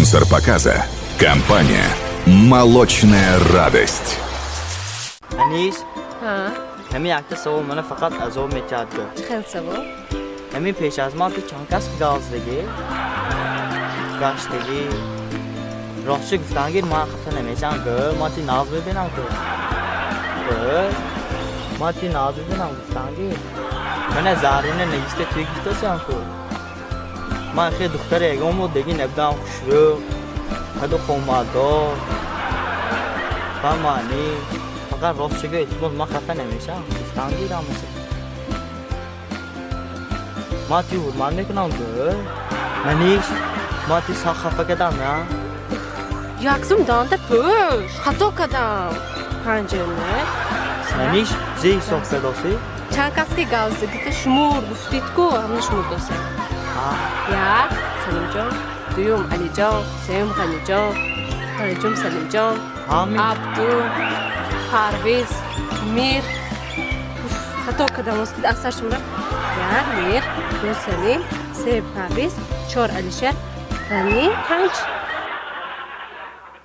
Спонсор показа – компания «Молочная радость». Анис, Ҳа, ҳамин якта савол мана фақат азоб метиҳад гӯ. Чӣ хел савол? Ҳамин пеш аз ман ту чанд кас газдагӣ? Гаштагӣ? Ростши гуфтангир, ман хафа намешам гӯ, ман ти нағз мебинам гӯ. Гӯ, ман ти нағз мебинам гуфтангир. Мана Зарина нависта туй гуфтасам ку. Ман хеле духтари ягон буд деги набудам, хушрӯ, қаду қоматдор. Ба маънӣ фақат ростши гӯ, илтимос, ман хафа намешам. Гуфтангирам масалан. Ман ти ҳурмат мекунам гӯ. Маниш, ман ти сахт хафа кардам, на? Яксум данда пӯш. Хато кардам. Панҷуме. Маниш, зе ҳисоб кардосӣ? Чанд кас ки гавздагита шумур гуфтид ку, ҳамна шумур досем. Як, Салимҷон, дуюм, Алиҷон, сеюм, Ғаниҷон, панҷум, Салимҷон, Ҳамин. Абду, Парвиз, Мир. Уф, хато кардам, аз сар шумора. Як, Мир, ду, Салим, се, Парвиз, чор, Алишер, Ғани, панҷ.